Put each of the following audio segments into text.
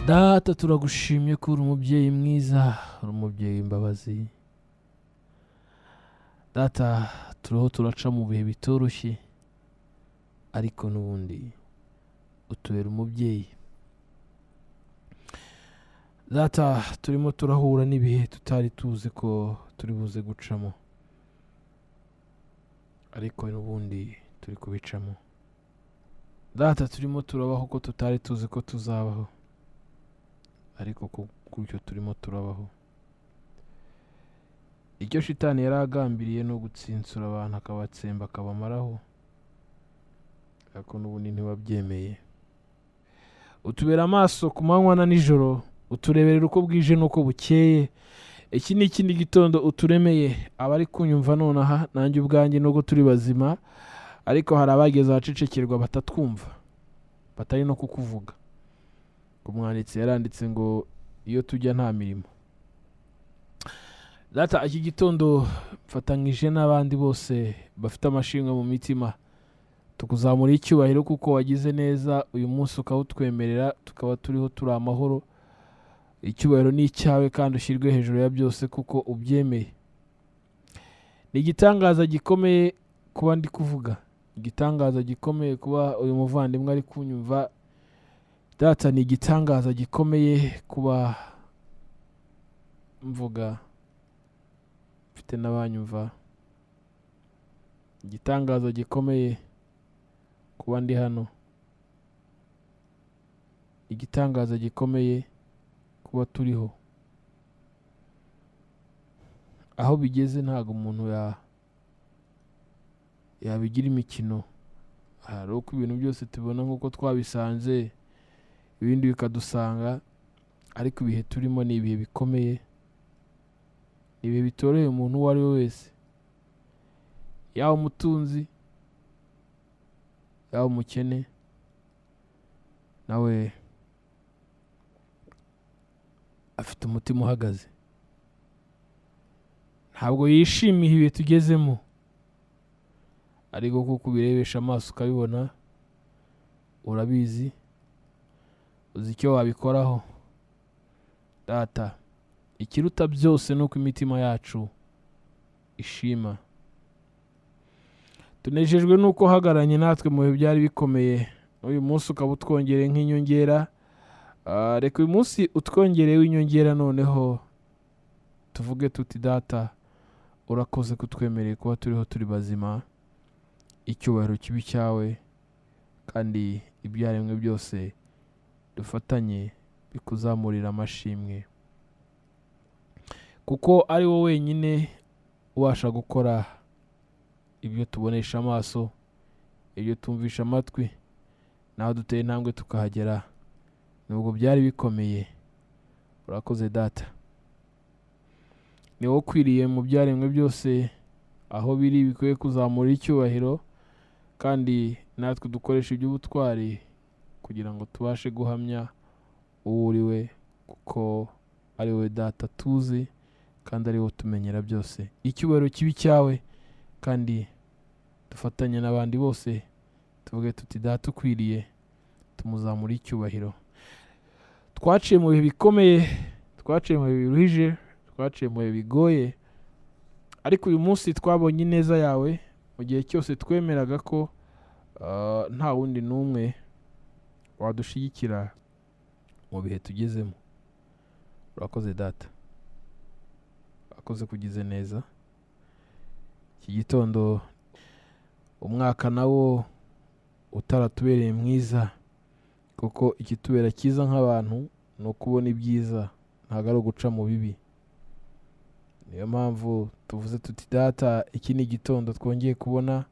Data, turagushimye ko uri umubyeyi mwiza, uri umubyeyi w'imbabazi. Data, turiho turaca mu bihe bitoroshye, ariko n'ubundi utubera umubyeyi. Data, turimo turahura n'ibihe tutari tuzi ko turi buze gucamo, ariko n'ubundi turi kubicamo. Data, turimo turabaho ko tutari tuzi ko tuzabaho, ariko gutyo turimo turabaho. Icyo shitani yari agambiriye ni ugutsinsura abantu, akabatsemba, akabamaraho, ariko n'ubundi ntiwabyemeye. Utubera amaso ku manywa na nijoro, utureberera uko bwije n'uko bukeye. Iki ni ikindi gitondo uturemeye. Abari kunyumva nonaha, nanjye ubwanjye, nubwo turi bazima, ariko hari abageze ahacecekerwa batatwumva, batari no kukuvuga. Umwanditsi yaranditse ngo iyo tujya nta mirimo. Data, iki gitondo mfatanyije n'abandi bose bafite amashimwe mu mitima, tukuzamura icyubahiro kuko wagize neza uyu munsi ukawutwemerera, tukaba turiho turi amahoro. Icyubahiro ni icyawe kandi ushyirwe hejuru ya byose kuko ubyemeye. Ni igitangaza gikomeye kuba ndi kuvuga, igitangaza gikomeye kuba uyu muvandimwe ari kunyumva. Data, ni igitangaza gikomeye kuba mvuga mfite n'abanyumva. Igitangaza gikomeye kuba ndi hano. Igitangaza gikomeye kuba turiho. Aho bigeze ntabwo umuntu yabigira imikino. Hari uko ibintu byose tubona nk'uko twabisanze, ibindi bikadusanga, ariko ibihe turimo ni ibihe bikomeye, ni ibihe bitoroheye umuntu uwo ari we wese, yaba umutunzi, yaba umukene, nawe afite umutima uhagaze. Ntabwo yishimiye ibihe tugezemo, ariko kuko ubirebesha amaso ukabibona, urabizi, uzi icyo wabikoraho. Data, ikiruta byose ni uko imitima yacu ishima. Tunejejwe n'uko uhagararanye natwe mu bihe byari bikomeye, uyu munsi ukaba utwongereye nk'inyongera. Reka uyu munsi utwongereye w'inyongera, noneho tuvuge tuti Data, urakoze kutwemereye kuba turiho turi bazima. Icyubahiro kibi cyawe, kandi ibyaremwe byose dufatanye bikuzamurira amashimwe, kuko ari wowe wenyine ubasha gukora ibyo tubonesha amaso, ibyo tumvisha amatwi, naho duteye intambwe tukahagera nubwo byari bikomeye. Urakoze Data, ni wowe ukwiriye mu byaremwe byose aho biri bikwiye kuzamura icyubahiro, kandi natwe dukoresha iby'ubutwari kugira ngo tubashe guhamya uwo uri we, kuko ari wowe Data tuzi kandi ari wowe utumenyera byose. Icyubahiro kibi cyawe, kandi dufatanye n'abandi bose tuvuge tuti Data ukwiriye, tumuzamure icyubahiro. Twaciye mu bihe bikomeye, twaciye mu bihe biruhije, twaciye mu bihe bigoye, ariko uyu munsi twabonye ineza yawe mu gihe cyose twemeraga ko nta wundi n'umwe wadushigikira mu bihe tugezemo. Urakoze Data, urakoze kugize neza. Iki gitondo umwaka nawo utaratubereye mwiza, kuko ikitubera cyiza nk'abantu ni ukubona ibyiza, ntabwo ari uguca mu bibi. Niyo mpamvu tuvuze tuti Data, iki ni igitondo twongeye kubona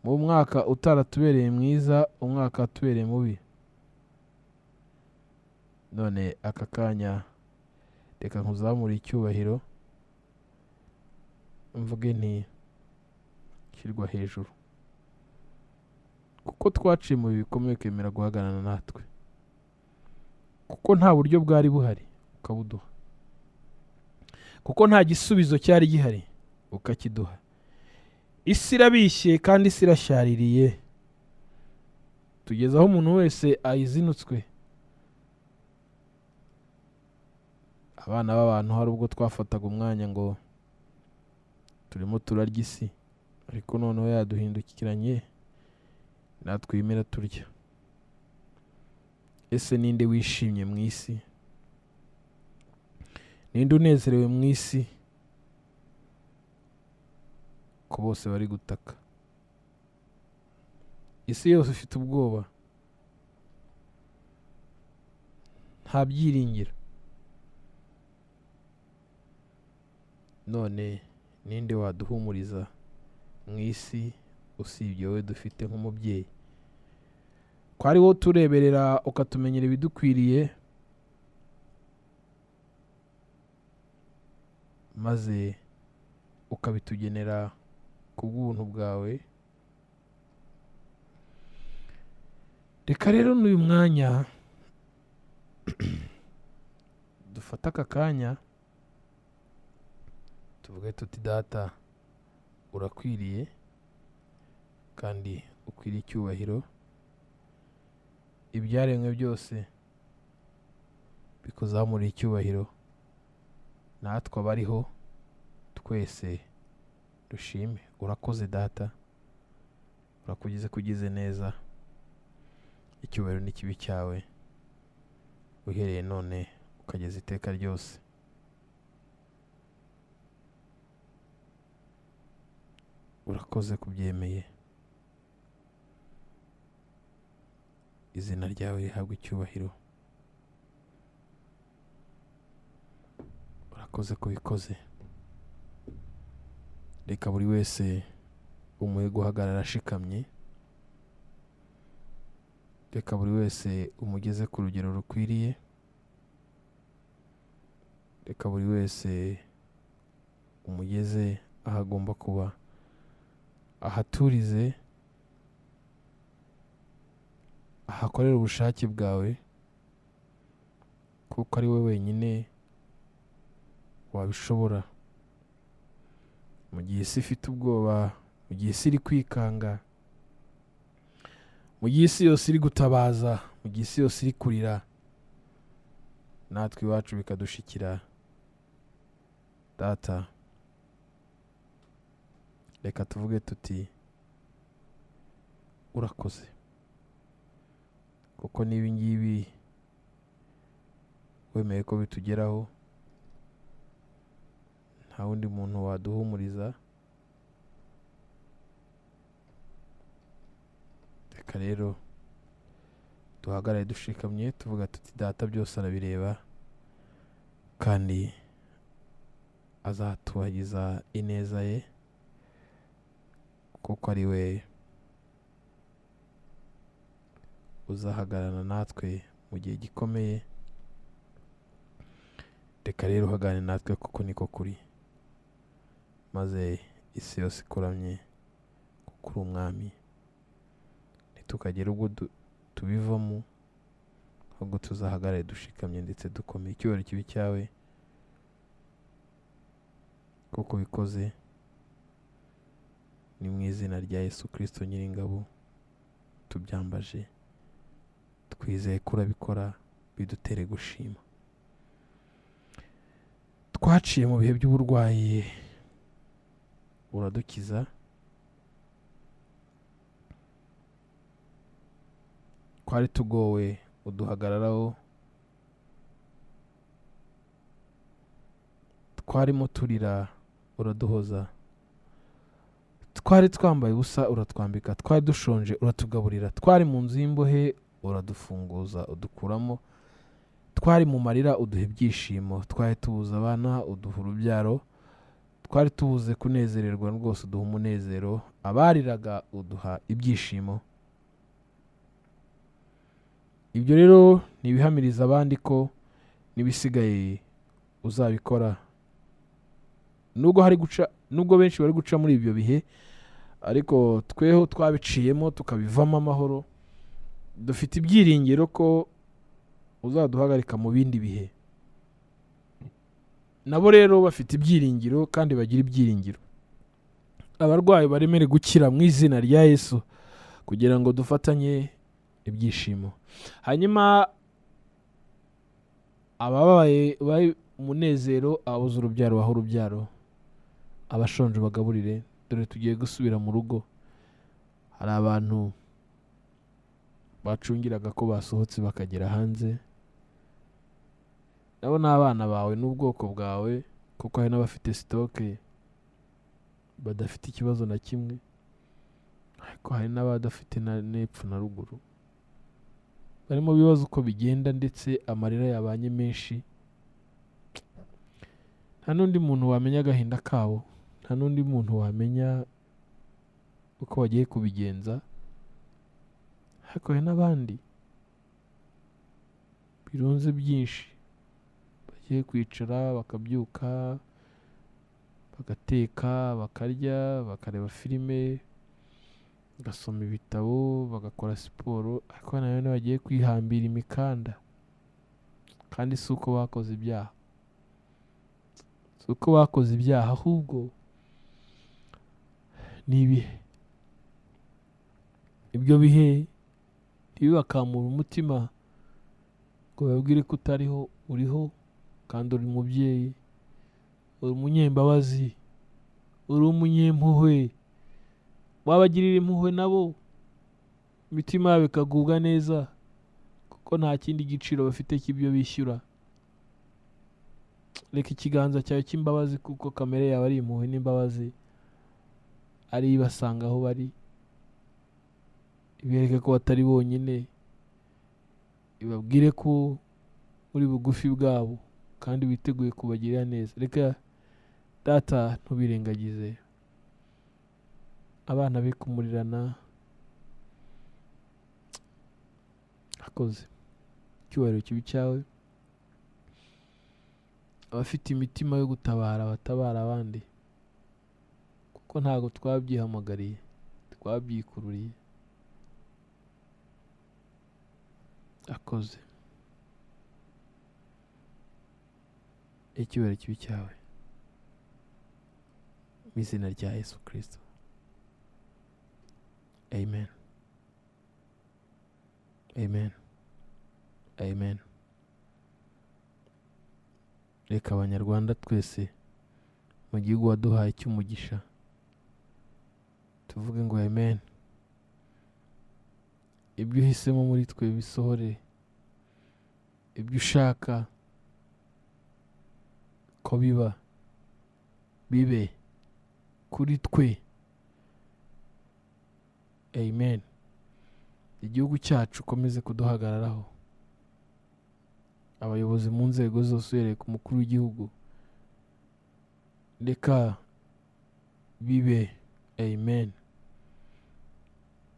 mu mwaka utaratubereye mwiza, umwaka watubereye mubi. None aka kanya reka nkuzamure icyubahiro, mvuge nti shyirwa hejuru, kuko twaciye mu bihe bikomeye ukemera guhagararana natwe, kuko nta buryo bwari buhari ukabuduha, kuko nta gisubizo cyari gihari ukakiduha. Isi irabishye kandi isi irashaririye, tugeze aho umuntu wese ayizinutswe. Abana b'abantu hari ubwo twafataga umwanya ngo turimo turarya isi, ariko noneho yaduhindukiranye natwe irimo iraturya. Ese ninde wishimye mu isi? Ninde unezerewe mu isi? Ko bose bari gutaka. Isi yose ifite ubwoba, nta byiringiro. None ninde waduhumuriza mu isi usibye wowe dufite nk'umubyeyi? Ko ari wowe utureberera ukatumenyera ibidukwiriye, maze ukabitugenera kubw'ubuntu bwawe. Reka rero n'uyu mwanya dufate aka kanya tuvuge tuti: Data, urakwiriye kandi ukwiriye icyubahiro. Ibyaremwe byose bikuzamurira icyubahiro, natwe abariho twese dushime. Urakoze Data, urakugize kugize neza. Icyubahiro n'ikibi cyawe uhereye none ukageza iteka ryose. Urakoze kubyemeye. Izina ryawe rihabwe icyubahiro. Urakoze kubikoze. Reka buri wese umuhe guhagarara ashikamye. Reka buri wese umugeze ku rugero rukwiriye. Reka buri wese umugeze aho agomba kuba, ahaturize, ahakorera ubushake bwawe, kuko ari we wenyine wabishobora. Mu gihe isi ifite ubwoba, mu gihe isi iri kwikanga, mu gihe isi yose iri gutabaza, mu gihe isi yose iri kurira, natwe iwacu bikadushikira, Data, reka tuvuge tuti urakoze, kuko n'ibi ngibi wemeye ko bitugeraho, nta wundi muntu waduhumuriza. Reka rero duhagarare dushikamye tuvuga tuti: Data byose arabireba kandi azatuhagiza ineza ye, kuko ari we uzahagararana natwe mu gihe gikomeye. Reka rero uhagarare natwe kuko niko kuri, maze isi yose ikuramye kuko uri umwami. Ntitukagere ubwo tubivamo, ahubwo tuzahagarare dushikamye ndetse dukomeye. Icyubahiro kibe cyawe kuko bikoze. Ni mu izina rya Yesu Kristo Nyiringabo tubyambaje, twizeye ko urabikora, bidutere gushima. Twaciye mu bihe by'uburwayi, uradukiza. Twari tugowe, uduhagararaho. Twarimo turira, uraduhoza. Twari twambaye ubusa, uratwambika. Twari dushonje, uratugaburira. Twari mu nzu y'imbohe, uradufunguza, udukuramo. Twari mu marira, uduha ibyishimo. Twari tubuze abana, uduha urubyaro. Twari tubuze kunezererwa rwose, uduha umunezero. Abariraga, uduha ibyishimo. Ibyo rero ni ibihamiriza abandi ko n'ibisigaye uzabikora. Nubwo hari guca, nubwo benshi bari guca muri ibyo bihe, ariko tweho twabiciyemo tukabivamo amahoro. Dufite ibyiringiro ko uzaduhagarika mu bindi bihe. Nabo rero bafite ibyiringiro kandi bagira ibyiringiro. Abarwayi baremere gukira mu izina rya Yesu, kugira ngo dufatanye ibyishimo. Hanyuma ababaye umunezero, ababuze urubyaro bahe urubyaro, abashonje bagaburire. Dore tugiye gusubira mu rugo. Hari abantu bacungiraga ko basohotse bakagera hanze, nabo ni abana bawe n'ubwoko bwawe, kuko hari n'abafite sitoke badafite ikibazo na kimwe, ariko hari n'abadafite na n'epfo na ruguru, barimo bibaza uko bigenda, ndetse amarira yabanye menshi. Nta n'undi muntu wamenya agahinda kabo, nta n'undi muntu wamenya uko bagiye kubigenza, ariko hari n'abandi birunze byinshi bagiye kwicara bakabyuka, bagateka, bakarya, bakareba filime, bagasoma ibitabo, bagakora siporo, ariko nanone bagiye kwihambira imikanda. Kandi si uko bakoze ibyaha, si uko bakoze ibyaha, ahubwo ni ibihe. Ibyo bihe ntibibakamure umutima ngo bababwire ko utariho, uriho kandi uri umubyeyi, uri umunyembabazi, uri umunyempuhwe. Wabagirira impuhwe nabo imitima yabo ikagubwa neza, kuko nta kindi giciro bafite cy'ibyo bishyura. Reka ikiganza cyawe cy'imbabazi, kuko kamere yawe ari impuhwe n'imbabazi, ari ibasanga aho bari, ibereke ko batari bonyine, ibabwire ko uri bugufi bwabo kandi witeguye kubagirira neza. Reka Data ntubirengagize, abana be kumurirana. Akoze icyubahiro kibi cyawe. Abafite imitima yo gutabara batabara abandi, kuko ntabwo twabyihamagariye, twabyikururiye. Akoze icyubahiro kibi cyawe, mu izina rya Yesu Kristo, amen, amen, amen. Reka Abanyarwanda twese mu gihugu waduhaye cy'umugisha tuvuge ngo amen. Ibyo uhisemo muri twe bisohore, ibyo ushaka ko biba bibe kuri twe, amen. Igihugu cyacu ukomeze kuduhagararaho, abayobozi mu nzego zose uhereye ku mukuru w'igihugu, reka bibe, amen.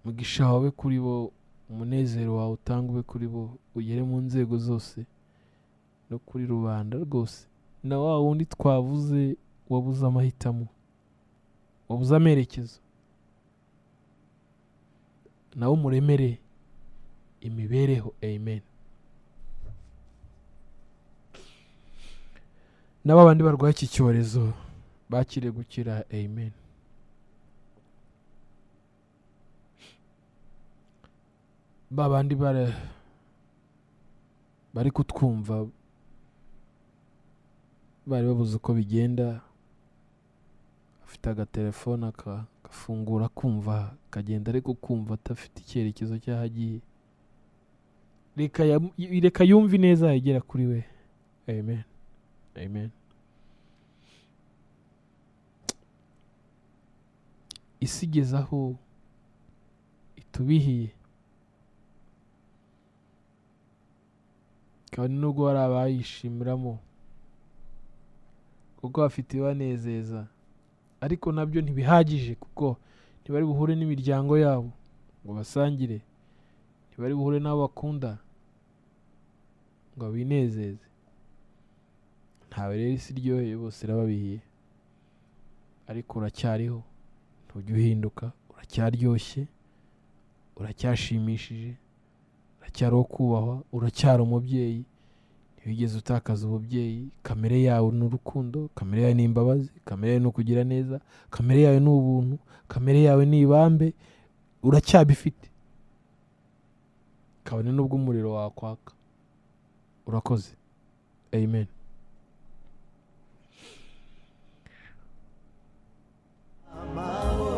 Umugisha wawe kuri bo, umunezero wawe utanga ube kuri bo, ugere mu nzego zose no kuri rubanda rwose. Na wa wundi twavuze wabuze amahitamo, wabuze amerekezo, nawe umuremere imibereho, amen. N'aba bandi barwaye iki cyorezo bakire gukira, amen. Ba bandi bari kutwumva bari babuze uko bigenda, afite agatelefone akafungura kumva akagenda, ariko kumva atafite icyerekezo cy'aho agiye, reka yumve ineza yagera kuri we, amen, amen. Isi igeze aho itubihiye, kandi nubwo hari abayishimiramo kuko bafite ibibanezeza, ariko nabyo ntibihagije, kuko ntibari buhure n'imiryango yabo ngo basangire, ntibari buhure n'abo bakunda ngo binezeze. Ntawe rero isi iryoheye, bose irababihiye, ariko uracyariho, ntujya uhinduka, uracyaryoshye, uracyashimishije, uracyari uwo kubahwa, uracyari umubyeyi, ntiwigeze utakaza ububyeyi. Kamere yawe ni urukundo, kamere yawe ni imbabazi, kamere yawe ni ukugira neza, kamere yawe ni ubuntu, kamere yawe ni ibambe, uracyabifite kabone n'ubwo umuriro wakwaka. Urakoze, amen.